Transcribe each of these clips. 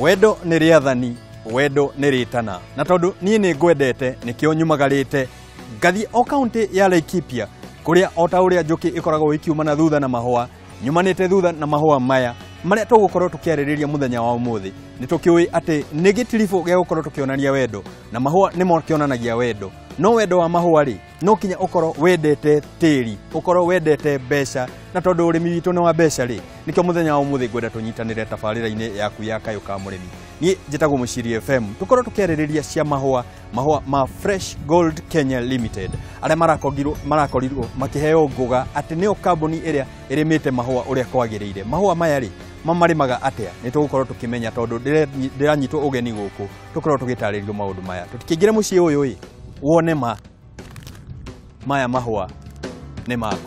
Wendo nĩ rĩathani, wendo nĩ rĩtana. Na tondũ niĩ nĩ ngwendete nĩkĩo nyumagarĩte ngathiĩ o kaunti ya Laikipia kũrĩa o ta ũrĩa njũkĩ ĩkoragwo ĩkiuma na thutha na mahũa, nyumanĩte thutha na mahũa maya marĩa tũgũkorwo tũkĩarĩrĩria mũthenya wa ũmũthĩ. Nĩ tũkĩũĩ atĩ nĩ gĩtiribũ gĩa gũkorwo tũkĩonania wendo, na mahũa nĩmo kĩonanagia wendo. No wendo wa mahũa rĩ, no kinya ũkorwo wendete tĩri, ũkorwo wendete mbeca, na tondũ ũrĩmi witũ nĩ wa mbeca rĩ, nĩkĩo mũthenya wa ũmũthĩ ngwenda tũnyitanĩre tabarĩra-inĩ yaku ya Kayũ ka Mũrĩmi. Niĩ njĩtagwo Mũciri FM, tũkorwo tũkĩarĩrĩria cia mahũa, mahũa ma Fresh Gold Kenya Limited, arĩa marakorirwo makĩheo ngũga atĩ nĩo kambuni ĩrĩa ĩrĩmĩte mahũa ũrĩa kwagĩrĩire. Mahũa maya rĩ, mamarĩmaga atĩa? Nĩ tũgũkorwo tũkĩmenya tondũ ndĩranyitwo ũgeni gũkũ, tũkorwo tũgĩtarĩrio maũndũ maya. Tũtikĩingĩre mũciĩ ũyũ ĩ, wone ma maya mahũa nĩ maku.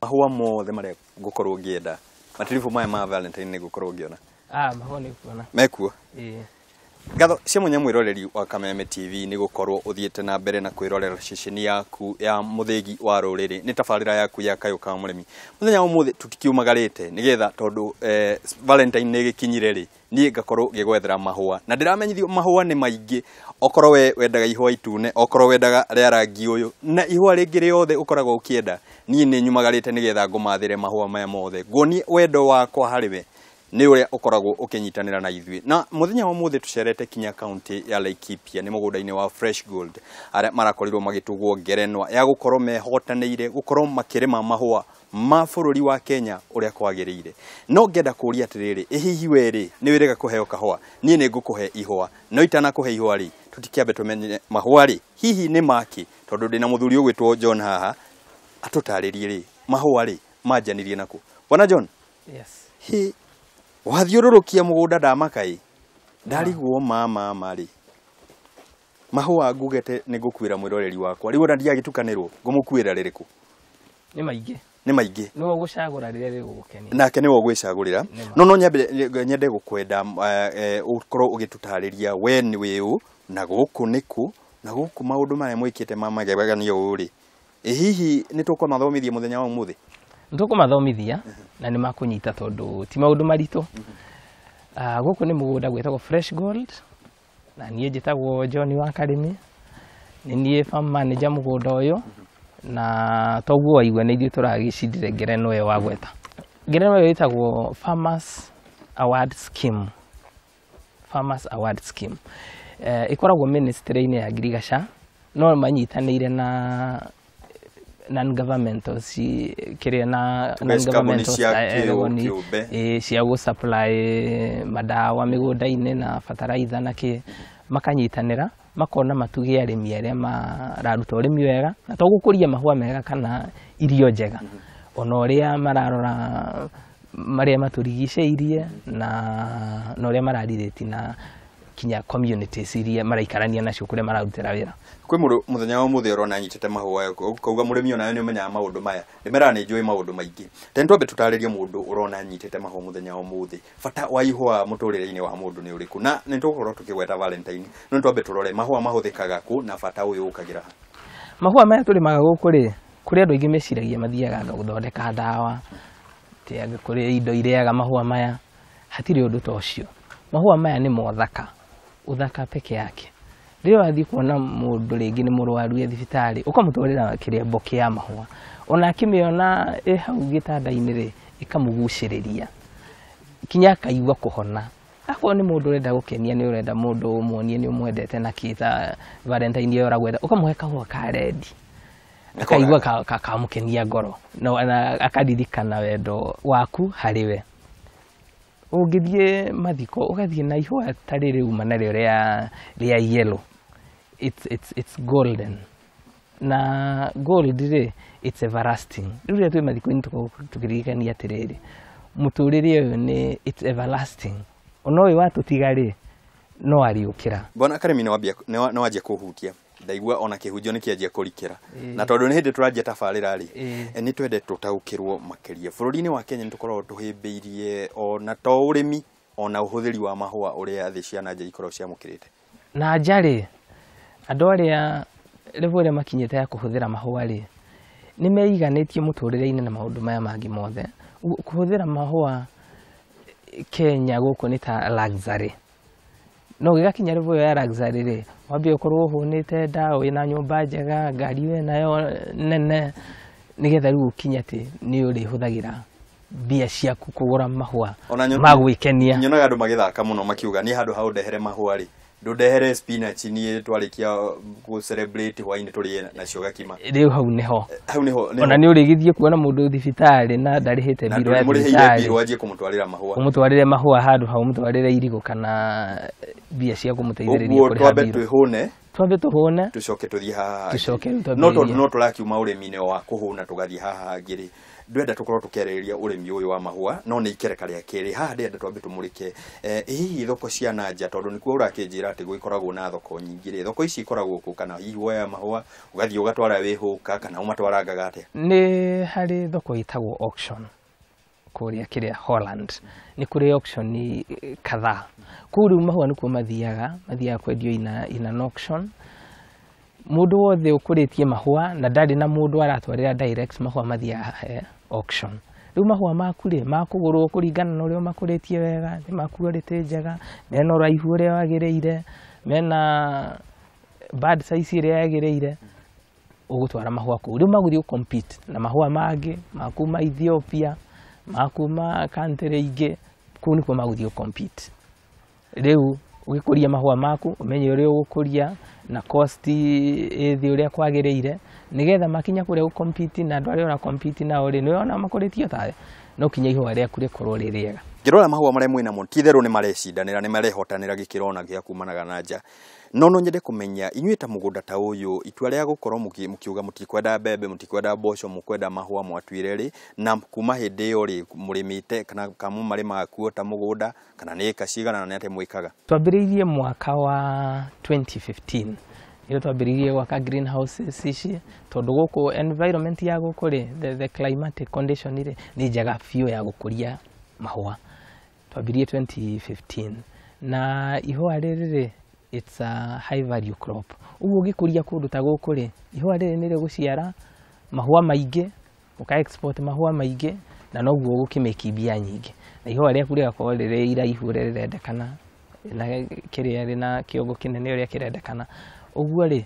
Mahũa mothe marĩa ngũkorwo ngĩenda, matiribũ maya ma Valentine nĩ ngũkorwo ngĩona. Mahũa nĩ kuona. Mekuo? Ĩĩ. Ngatho cia mwanya mwĩroreri wa Kameme TV nĩ gũkorwo ũthiĩte na mbere na kwĩrorera ceceni yaku ya mũthĩgi wa rũrĩrĩ, nĩ tabarĩra yaku ya Kayũ ka Mũrĩmi. Mũthenya wa ũmũthĩ tũtikiumagarĩte nĩgetha tondũ Valentine nĩ ĩgĩkinyire rĩ, niĩ ngakorwo ngĩgwethera mahũa, na ndĩramenyithio mahũa nĩ maingĩ. Okorwo we wendaga ihũa itune, okorwo wendaga rĩa rangi ũyũ, na ihũa rĩngĩ rĩothe ũkoragwo ũkĩenda, niĩ nĩ nyumagarĩte nĩgetha ngũmathĩre mahũa maya mothe, nguonie wendo wakwa harĩ we nĩ ũrĩa ũkoragwo ũkĩnyitanĩra na ithuĩ. Na mũthenya wa ũmũthĩ tũcerete kinya kaunti ya Laikipia nĩ mũgũnda-inĩ wa Fresh Gold, arĩa marakorirwo magĩtugwo ngerenwa ya gũkorwo mehotanĩire gũkorwo makĩrĩma mahũa ma bũrũri wa Kenya ũrĩa kwagĩrĩire. No ngenda kũria atĩrĩrĩ, ĩ hihi we rĩ, nĩ wĩrĩga kũheo kahũa? Niĩ nĩ ngũkũhe ihũa, no itanakũhe ihũa rĩ, tũtikĩambe tũmenye mahũa rĩ hihi nĩ makĩ, tondũ ndĩna mũthuri ũgwĩtwo John haha atũtarĩrie rĩ, mahũa rĩ manjanirie nakũ. Bwana John? Yes. Hi, wathiũrũrũkia mũgũnda ndamaka ĩ, ndarigwo mama rĩ, mahũa ngugete nĩ ngũkuĩra mwĩroreri wakwa rĩu, ona ndiagĩtukanĩrwo ngũmũkuĩra rĩrĩkũ? Nĩ maingĩ. Nĩ maingĩ. Nĩwe ũgũcagũra rĩrĩa rĩgũgũkenia. Nake nĩwe ũgwĩcagũrĩra. No nyende gũkwenda ũkorwo ũgĩtũtarĩria we nĩ wĩũ, na gũkũ nĩkũ, na gũkũ maũndũ marĩa mwĩkĩte ma magegania ũũ rĩ, ĩ hihi nĩ tũkũmathomithia mũthenya wa ũmũthĩ? Nĩ tũkũmathomithia na nĩ makũnyita tondũ ti maũndũ maritũ. Gũkũ nĩ mũgũnda gwĩtagwo Fresh Gold, na niĩ njĩtagwo John wa Karĩmi, nĩ niĩ farm manager mũgũnda ũyũ, na toguo waigua nĩ ithuĩ tũragĩcindire ngerenwa ĩyo wagweta. Ngerenwa ĩyo ĩtagwo Farmers Award Scheme. Farmers Award Scheme. Ĩkoragwo ministry-inĩ ya ngirigaca, no manyitanĩire na non-governmental kĩrĩa na non-governmental cia gũ supply madawa mĩgũnda-inĩ na fertilizer na kĩ, makanyitanĩra makona matuge arĩmi arĩa mararuta ũrĩmi wega, na to gũkũria mahũa mega kana irio njega, ona ũrĩa mararora marĩa matũrigicĩirie na ũrĩa mararirĩti na kinya communities iria maraikarania nacio kũrĩa mararutĩra wĩra. Kwĩ mũndũ mũthenya wa ũmũthĩ ũrona anyitĩte mahũa, ũkauga mũrĩmi onawe nĩ ũmenyaga maũndũ maya, ndĩmeraga nĩ njũĩ maũndũ maingĩ. Tene twambe tũtarĩrie mũndũ ũrona anyitĩte mahũa mũthenya wa ũmũthĩ, bata wa ihũa mũtũrĩre-inĩ wa mũndũ nĩ ũrĩkũ? Na nĩ tũgũkorwo tũkĩgweta Valentine, no twambe tũrore mahũa mahũthĩkaga kũ na bata ũyũ ũkagĩra ha. Mahũa maya tũrĩmaga gũkũ rĩ, kũrĩ andũ aingĩ meciragia mathiaga anga gũthondeka ndawa, atĩ kũrĩ indo irĩaga mahũa maya, hatirĩ ũndũ ta ũcio. Mahũa maya nĩ mothaka, ũthaka peke yake. Rĩrĩa wathiĩ kuona mũndũ rĩngĩ nĩ mũrwaru e thibitarĩ, ũkamũtwarĩra kĩrembo kĩa mahũa, ona akĩmĩona ĩ hau gĩtanda-inĩ rĩ, ĩkamũgucĩrĩria kinya akaigua kũhona. Akorwo nĩ mũndũ ũrenda gũkenia, nĩ ũrenda mũndũ ũmuonie nĩ ũmwendete na kĩ ta Valentine ĩyo ũragwetha, ũkamũhe kahũa ka rendi, akaigua kamũkenia ngoro, na akaririkana wendo waku harĩ we. Ũngĩthiĩ mathiko ũgathiĩ na ihũa ta rĩrĩ uma narĩo rĩa yellow, it's golden, na gold rĩ, it's everlasting. Rĩu rĩrĩa twĩ mathiko-inĩ tũkoragwo tũkĩririkania atĩrĩrĩ, mũtũrĩre ũyũ nĩ it's everlasting, ona ũyũ watũtiga rĩ, no ariũkĩra. Bwana Karemi, nĩ wanjia kũhutia, ndaigua ona kĩhunjio nĩ kĩanjia kũrikĩra, na tondũ nĩ hĩndĩ tũranjia tabarĩra rĩ, nĩ twende tũtaũkĩrwo makĩria. Bũrũri-inĩ wa Kenya nĩ tũkoragwo tũhĩmbĩirie ona to ũrĩmi, ona ũhũthĩri wa mahũa ũrĩa thĩ cia na nja ikoragwo ciamũkĩrĩte. Na nja rĩ, andũ arĩa level ĩrĩa makinyĩte ya kũhũthĩra mahũa rĩ, nĩ meiganĩtie mũtũrĩre-inĩ na maũndũ maya mangĩ mothe. Kũhũthĩra mahũa Kenya gũkũ nĩ ta luxury. No gĩgakinya level ĩyo ya luxury rĩ, wambie ũkorwo ũhũnĩte nda, wĩna nyũmba njega, ngari wĩnayo nene, nĩgetha rĩu ũkinye atĩ nĩ ũrĩhũthagĩra mbia ciaku kũgũra mahũa ma gwĩkenia. Nyonaga andũ magĩthaka mũno makiuga niĩ handũ ha ũndehere mahũa rĩ, ndũndehere spinach, niĩ twarĩkia gũ celebrate hwainĩ tũrĩe nacio gakima. Rĩu hau nĩho. Hau nĩho. Ona nĩ ũrĩgĩthiĩ kuona mũndũ thibitarĩ na ndarĩhĩte Na mbirũ ya ndũrĩmũrĩhĩire thibitarĩ. Mbirũ anjie kũmũtwarĩra mahũa. Ũmũtwarĩre mahũa handũ ha ũmũtwarĩre irigũ kana mbia cia kũmũteithĩrĩria Ũguo kũrĩha twambe mbirũ. Twĩhũne, Twambe tũhũne, tũcoke tũthiĩ haha hangĩ. Tũcoke rĩu No tondũ twambĩrĩrie. no tũrakiuma ũrĩmi-inĩ wa kũhũna tũgathiĩ haha hangĩ rĩ, ndwenda tũkorwo tũkĩarĩrĩria ũrĩmi ũyũ wa mahũa, no nĩ ikereka rĩa kerĩ. Haha ndĩrenda twambe tũmũrĩke hihi thoko cia na nja, tondũ nĩkuo ũrakĩnjĩra atĩ gwĩkoragwo na thoko nyingĩ rĩ, thoko ici ikoragwo kũ, kana hihi woyaga mahũa ũgathiĩ ũgatwara wĩhũka, kana ũmatwarangaga atĩa? Nĩ harĩ thoko ĩtagwo auction kũrĩa kĩrĩa Holland. Nĩ kũrĩ auction kadhaa. Kũu rĩu mahũa nĩkuo mathiaga kwendio in an auction. Mũndũ wothe ũkũrĩtie mahũa na ndarĩ na mũndũ aratwarĩra direct mahũa, mathiaga he auction. Rĩu mahũa maku rĩ, makũgũrwo kũringana na ũrĩa ũmakũrĩtie wega, nĩ ma quality njega, mena ũraihu ũrĩa wagĩrĩire, mena bud size ĩrĩa yagĩrĩire, ũgũtwara mahũa kũu. Rĩu magũthiĩ gũ compete na mahũa mangĩ ma kuma Ethiopia, ma kuma country ingĩ, kũu nĩkuo magũthiĩ gũ compete. Rĩu ũgĩkũria mahũa maku, ũmenye ũrĩa ũgũkũria na cost ĩ thĩ ũrĩa kwagĩrĩire, nĩgetha makinya kũrĩa gũ compete na andũ arĩa ũra compete nao rĩ, nĩwe ona makũrĩtie tawe, no kinya ihũa rĩaku rĩkorwo rĩ rĩega. Ngĩrora mahũa marĩa mwĩnamo, ti itherũ nĩ marecindanĩra, nĩ marehotanĩra gĩkĩro ona gĩa kumanaga na nja. No nyende kũmenya inyuĩ ta mũgũnda ta ũyũ, itua rĩa gũkorwo mũkiuga mũtikwenda mbembe, mũtikwenda mboco, mũkwenda mahũa, mwatuire rĩ, na kuma hĩndĩ ĩyo rĩ, mũrĩmĩte kana mũmarĩmaga kuo ta mũgũnda, kana nĩ ĩka cigana, na nĩ atĩa mwĩkaga? Twambĩrĩirie mwaka wa 2015, nĩrĩo twambĩrĩirie gwaka greenhouses ici, tondũ gũkũ environment ya gũkũ rĩ, the climatic condition rĩ, nĩ njega biũ ya gũkũria mahũa. Twambirie 2015, na ihũa rĩrĩ rĩ, it's a high value crop. Ũguo ũgĩkũria kũndũ ta gũkũ rĩ, ihũa rĩrĩ nĩ rĩgũciara mahũa maingĩ, ũka export mahũa maingĩ, na noguo ũgũkĩmĩki mbia nyingĩ, na ihũa rĩaku rĩgakorwo rĩrĩ iraihu ũrĩa rĩrendekana, na kĩrĩa rĩna kĩongo kĩnene ũrĩa kĩrendekana. Ũguo rĩ,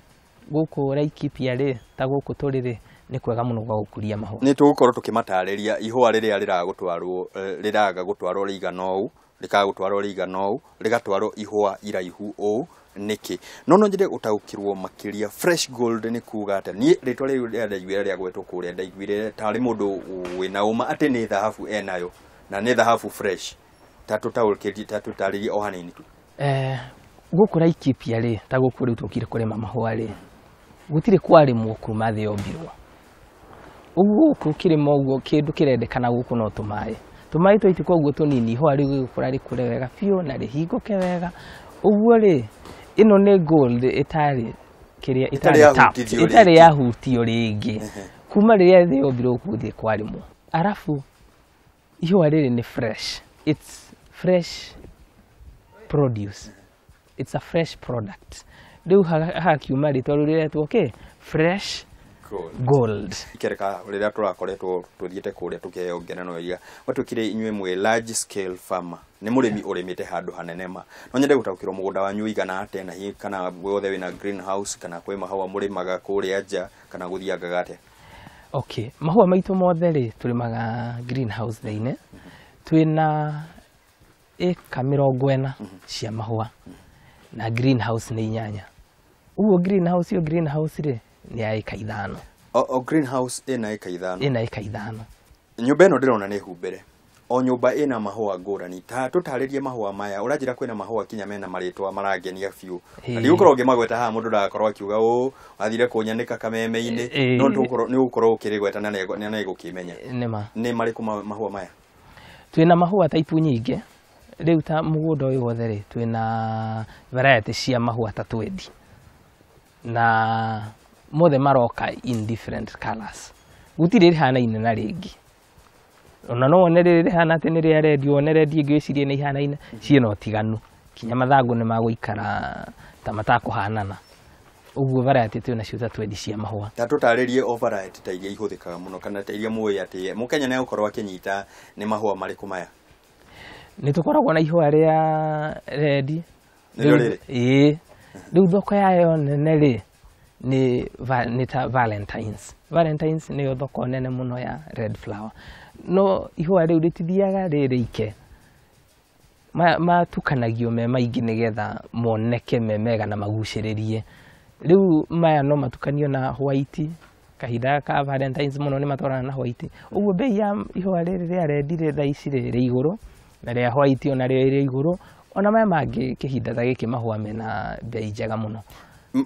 gũkũ Laikipia rĩ, ta gũkũ tũrĩ rĩ, nĩ kwega mũno gwa gũkũria mahũa. Nĩ tũgũkorwo tũkĩmatarĩria ihũa rĩrĩa rĩragũtwarwo, rĩraga gũtwarwo rĩigana ũũ, rĩkaga gũtwarwo rĩigana ũũ, rĩgatwarwo ihũa iraihu ũũ nĩkĩ. No nyende gũtaũkĩrwo makĩria, fresh gold nĩ kuga atĩa? Niĩ rĩtwa rĩu rĩrĩa ndaiguire rĩa gwetwo kũrĩa, ndaiguire tarĩ mũndũ wĩna ũma atĩ nĩ thahabu enayo, na nĩ thahabu fresh. Ta tũtaũkĩrie, ta tũtarĩrie o hanini tu. Gũkũ Laikipia rĩ, ta gũkũ rĩu tũkire kũrĩma mahũa rĩ, gũtirĩ kwarĩmwo kuma thĩ yombirwo. Ũguo gũkũ kĩrĩma ũguo kĩndũ kĩrendekana gũkũ no tũmaĩ. Tũmaĩ twaitĩka ũguo tũnini, ihũa rĩu rĩgũkũra rĩkũre wega biũ na rĩhingũke wega. Ũguo rĩ, ĩno nĩ gold ĩtarĩ kĩrĩa Ĩtarĩ ĩtarĩ tapped, yahutithio ĩtarĩ rĩngĩ. Yahutio rĩngĩ. Kuma rĩrĩa thĩ yombirwo gũkũ gũtirĩ kwarĩmwo. Arabu ihũa rĩrĩ nĩ fresh. It's fresh produce. It's a fresh product. Rĩu hakiuma rĩtwa rĩu rĩretwo kĩ? Fresh Gold. Gold. Ikereka rĩrĩa tũrakoretwo tũthiĩte kũrĩa tũkĩheo ngenano iria gwatuĩkire, inyuĩ mwĩ large scale farmer, nĩ mũrĩmi ũrĩmĩte handũ hanene ma. No nyende gũtaũkĩrwo mũgũnda wanyu ũigana atĩa, na hihi kana wothe wĩna greenhouse, kana kwĩ mahũa mũrĩmaga kũrĩa nja, kana gũthiangaga atĩa? Okay, mahũa maitũ mothe rĩ, tũrĩmaga greenhouse thĩinĩ. Twĩna ĩka 40 cia mahũa na greenhouse nĩ 8. Ũguo greenhouse, ĩyo greenhouse rĩ, nĩ ya ĩka 5. O greenhouse ĩna ĩka 5? Ĩna ĩka 5. Nyũmba ĩno ndĩrona nĩ humbĩre. O nyũmba ĩna mahũa ngũrani. Ta tũtarĩrie mahũa maya, ũranjĩra kwĩna mahũa kinya mena marĩtwa marangenia biũ. Na ndigũkorwo ngĩmagweta haha mũndũ ndagakorwo akiuga ũũ athire kũnyanĩka kameme-inĩ, no nĩ ũgũkorwo ũkĩrĩgweta na nĩegũkĩmenya. Nĩma. Nĩ marĩkũ mahũa maya? Twĩna mahũa type nyingĩ. Rĩu ta mũgũnda ũyũ wothe rĩ, twĩna variety cia mahũa ta 20. Na mothe maroka in different colors. Gũtirĩ rĩhanaine na rĩngĩ. Ona no wone rĩrĩ rĩhana atĩ nĩ rĩa red, wone red ĩngĩ wĩcirie nĩ ihanaine, ciĩna ũtiganu. Kinya mathangũ nĩ magũikara ta matakũhanana. Ũguo variety twĩ nacio ta 20 cia mahũa. Ta tũtarĩrie o variety ta iria ihũthĩkaga mũno kana ta iria mũĩ atĩ mũkenya nĩ egũkorwo akĩnyita nĩ mahũa marĩkũ maya? Nĩ tũkoragwo na ihũa rĩa red. Nĩrĩo rĩrĩ? Ĩĩ. Rĩu thoko yayo nene rĩ, nĩ ta Valentines. Valentines nĩyo thoko nene mũno ya red flower. No ihũa rĩu rĩtithiaga rĩrĩike. Matukanagio me maingĩ nĩgetha moneke me mega na magucĩrĩrie. Rĩu maya no matukanio na white. Kahinda ka Valentines mũno nĩ matwarana na white. Ũguo bei ya ihũa rĩrĩ rĩa red rĩ thaa ici rĩ igũrũ, na rĩa white ona rĩo rĩ igũrũ. Ona maya mangĩ kĩhinda ta gĩkĩ mahũa mena bei njega mũno.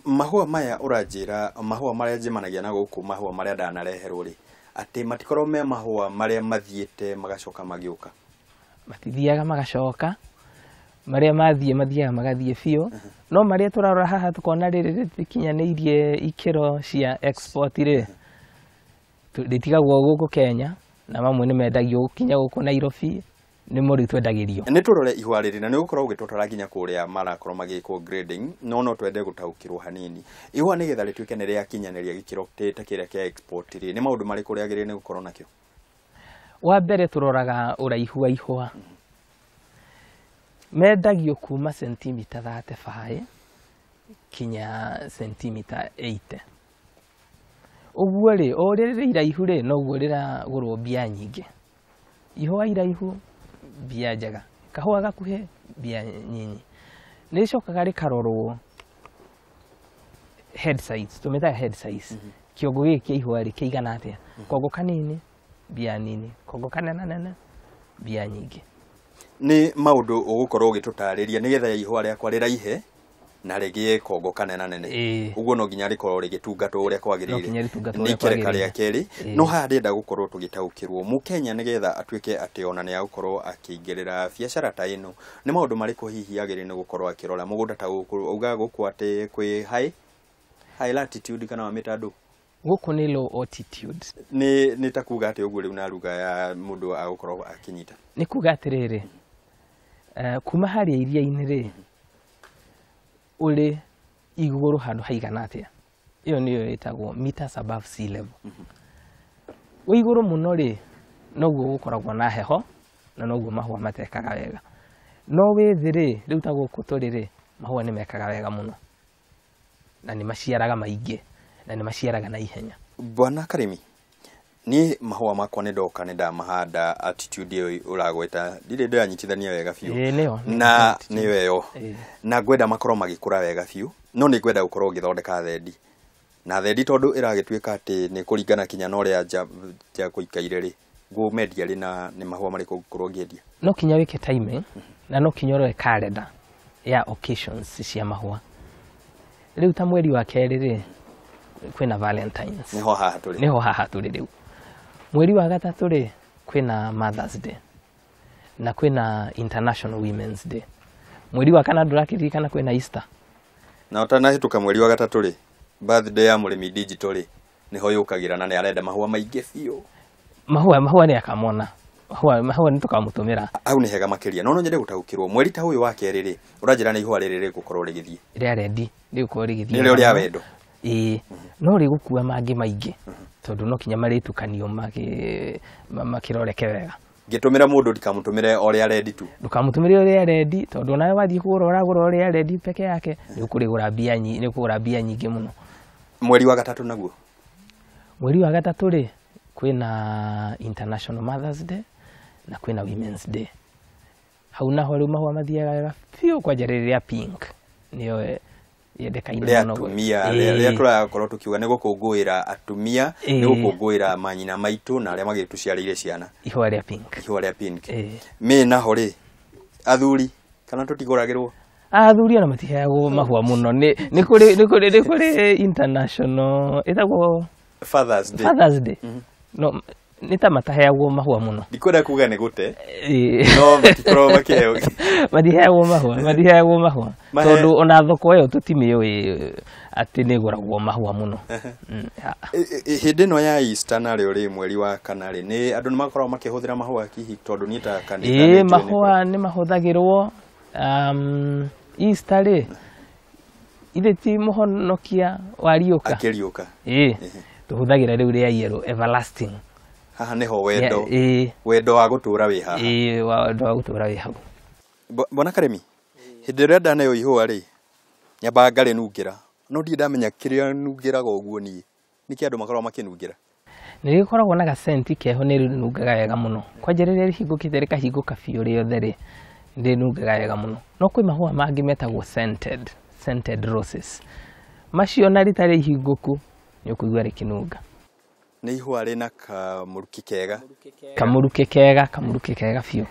Mahũa maya ũranjĩra, mahũa marĩa njemanagia na gũkũ, mahũa marĩa ndanareherwo rĩ, atĩ matikorwo me mahũa marĩa mathiĩte magacoka magĩũka? Matithiaga magacoka, marĩa mathiĩ mathiaga magathiĩ biũ. No marĩa tũrarora haha tũkona rĩrĩ rĩtikinyanĩirie ikĩro cia export rĩ, rĩtigagwo gũkũ Kenya, na mamwe nĩ mendagio kinya gũkũ Nairobi, nĩmo rĩu twendagĩrio. Nĩ tũrore ihũa rĩrĩ na nĩ ũgũkorwo ũgĩtũtwara nginya kũrĩa marakorwo magĩkwo grading, no twende gũtaũkĩrwo hanini. Ihũa nĩgetha rĩtuĩke nĩ rĩakinyanĩria gĩkĩro ta kĩrĩa kĩa export rĩ, nĩ maũndũ marĩkũ rĩagĩrĩire nĩ gũkorwo nakĩo? Wa mbere tũroraga ũraihu wa ihũa. Mendagio kuma sentimita 35 kinya sentimita 80. Ũguo rĩ, o ũrĩa rĩrĩ iraihu rĩ, noguo rĩragũrwo mbia nyingĩ. Ihũa iraihu, mbia njega. Kahũa gakuhĩ, mbia nyinyi. Nĩ rĩcokaga rĩkarorwo head size, tũmĩtaga head size. Kĩongo gĩkĩ kĩa ihũa rĩ, kĩigana atĩa? Kongo kanini, mbia nini. Kongo kanenanene, mbia nyingĩ. Nĩ maũndũ ũgũkorwo ũgĩtũtarĩria nĩgetha ihũa rĩakwa rĩraihe na rĩgĩe kongo kanenanene. Ũguo no nginya rĩkorwo rĩgĩtungatwo ũrĩa kwagĩrĩire. No nginya rĩtungatwo Nĩ ũrĩa ikereka kwagĩrĩire. rĩa kerĩ. No haha ndĩrenda gũkorwo tũgĩtaũkĩrwo mũkenya nĩgetha atuĩke atĩ ona nĩ agũkorwo akĩingĩrĩra biacara ta ĩno, nĩ maũndũ marĩkũ hihi agĩrĩire nĩ gũkorwo akĩrora mũgũnda ta gũkũ? Ugaga gũkũ atĩ kwĩ high latitude kana wamĩta ndũ? Gũkũ nĩ low altitude. Nĩ ta kuga atĩ ũguo rĩu na ruga ya mũndũ agũkorwo akĩnyita? Nĩ kuga atĩrĩrĩ, kuma harĩa iria-inĩ rĩ, ũrĩ igũrũ handũ haigana atĩa? Ĩyo nĩyo ĩtagwo meters above sea level. Wĩ igũrũ mũno rĩ, noguo gũkoragwo na heho na noguo mahũa matekaga wega. No wĩ thĩ rĩ, rĩu ta gũkũ tũrĩ rĩ, mahũa nĩ mekaga wega mũno na nĩ maciaraga maingĩ na nĩ maciaraga na ihenya. Bwana Karimi, niĩ mahũa makwa nĩ ndoka nĩ ndamahanda attitude ĩyo ũragweta, ndirĩ ndĩranyitithania wega biũ. Ĩĩ, nĩyo, nĩyo Na attitude. nĩyo ĩyo. Na ngwenda makorwo magĩkũra wega biũ, no nĩ ngwenda gũkorwo ngĩthondeka thendi. Na thendi tondũ ĩragĩtuĩka atĩ nĩ kũringana kinya na ũrĩa nja gũikaire rĩ, ngũmendia rĩ na nĩ mahũa marĩkũ ngũkorwo ngĩendia? No kinya wĩke timing na no kinya ũrore calendar ya occasions cia mahũa. Rĩu ta mweri wa kerĩ rĩ, kwĩna Valentines. Nĩho haha tũrĩ. Nĩho haha tũrĩ rĩu. Mweri wa gatatũ rĩ, kwĩna Mother's Day na kwĩna International Women's Day. Mweri wa kana ndũrakĩririkana kwĩna Easter. Na ũtanahĩtũka mweri wa gatatũ rĩ, birthday ya mũrĩmi digital rĩ, nĩho yũkagĩra na nĩ arenda mahũa maingĩ biũ. Mahũa nĩ akamona. Mahũa nĩ tũkamũtũmĩra. Hau nĩ hega makĩria. No no nyende gũtaũkĩrwo mweri ta ũyũ wa kerĩ rĩ, ũranjĩra nĩ ihũa rĩrĩ rĩgũkorwo rĩgĩthiĩ. Rĩa rendi rĩgũkorwo rĩgĩthiĩ. Nĩrĩo rĩa wendo. Ĩĩ, no rĩgũkua mangĩ maingĩ tondũ no kinya marĩtukanio makĩroreke wega. Ngĩtũmĩra mũndũ ndikamũtũmĩre o rĩa rendi tu. Ndũkamũtũmĩre o rĩa rendi tondũ onawe wathiĩ kũgũra ũragũra o rĩa rendi peke yake, nĩ ũkũrĩgũra mbia nĩ ũkũgũra mbia nyingĩ mũno. Mweri wa gatatũ naguo? Mweri wa gatatũ rĩ, kwĩna International Mother's Day na kwĩna Women's Day. Hau naho rĩu mahũa mathiaga wega biũ kwanja rĩrĩ rĩa pink nĩyo Yendekaine Rĩa mũno. Atumia. Ĩĩ. Rĩrĩa tũrakorwo tũkiuga nĩ gũkũngũĩra atumia, nĩ gũkũngũĩra manyina maitũ na arĩa magĩtũciarĩire ciana. Ihũa rĩa pink. Ihũa rĩa pink. Ĩĩ. Mĩ naho rĩ, athuri kana tũtigũragĩrwo? Athuri ona matiheagwo mahũa mũno. Nĩ kũrĩ international ĩtagwo Fathers Day. Fathers Day. No nĩ ta mataheagwo mahũa mũno. Ndikwenda kuga nĩ gũte, Ĩĩ. no matikoragwo makĩheo. Matiheagwo mahũa tondũ ona thoko ĩyo tũtimĩũĩ atĩ nĩ ĩgũragwo mahũa mũno. Hĩndĩ ĩno ya Easter narĩo rĩ, mweri wa kana rĩ, nĩ andũ nĩ makoragwo makĩhũthĩra mahũa hihi? Tondũ niĩ ta kanitha Ĩĩ. nĩ njũĩ Mahũa nĩ mahũthagĩrwo. Easter rĩ, ithe ti mũhonokia wariũka? Akĩriũka. Ĩĩ, tũhũthagĩra rĩu rĩa yellow, everlasting. Haha nĩho wendo, Ĩĩ. wendo wa gũtũra wĩ haha. Ĩĩ, wendo wa gũtũra wĩ hau. Bwana Karemi, hĩndĩ ĩrĩa ndaneo ihũa rĩ, nyambaga ngarĩnungĩra, no ndirĩ ndamenya kĩrĩa nungĩraga ũguo niĩ. Nĩkĩ andũ makoragwo makĩnungĩra? Nĩ rĩkoragwo na gacenti keho, nĩ rĩnungaga wega mũno. Kwanja rĩrĩa rĩhingũkĩte rĩkahingũka biũ rĩothe rĩ, nĩ rĩnungaga wega mũno. No kwĩ mahũa mangĩ metagwo scented roses. Macio na rĩtarĩ ihingũku nĩ ũkũigua rĩkĩnunga. Nĩ ihũa rĩna kamũrukĩ kega. Kamũrukĩ kega, kamũrukĩ kega biũ.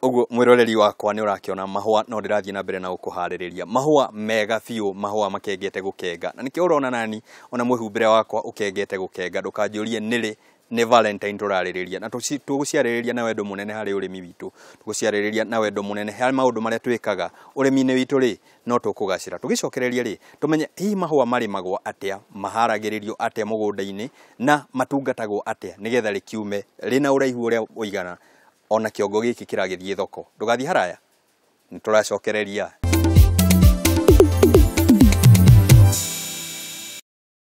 Ũguo mwĩroreri wakwa nĩ ũrakĩona mahũa, no ndĩrathiĩ na mbere na gũkũharĩrĩria mahũa mega biũ, mahũa makengete gũkenga, na nĩkĩo ũrona nani ona mwĩhumbĩre wakwa ũkengete gũkenga. Ndũkanjũrie nĩrĩ, nĩ Valentine tũrarĩrĩria, na tũgũciarĩrĩria na wendo mũnene harĩ ũrĩmi witũ, tũgũciarĩrĩria na wendo mũnene harĩ maũndũ marĩa twĩkaga ũrĩmi-inĩ witũ rĩ, no tũkũgacĩra. Tũgĩcokereria rĩ, tũmenye hihi mahũa marĩmagwo atĩa, maharagĩrĩrio atĩa mũgũnda-inĩ, na matungatagwo atĩa nĩgetha rĩkiume rĩna ũraihu ũrĩa ũigana ona kĩongo gĩkĩ kĩragĩthiĩ thoko. Ndũgathiĩ haraya, nĩ tũracokereria.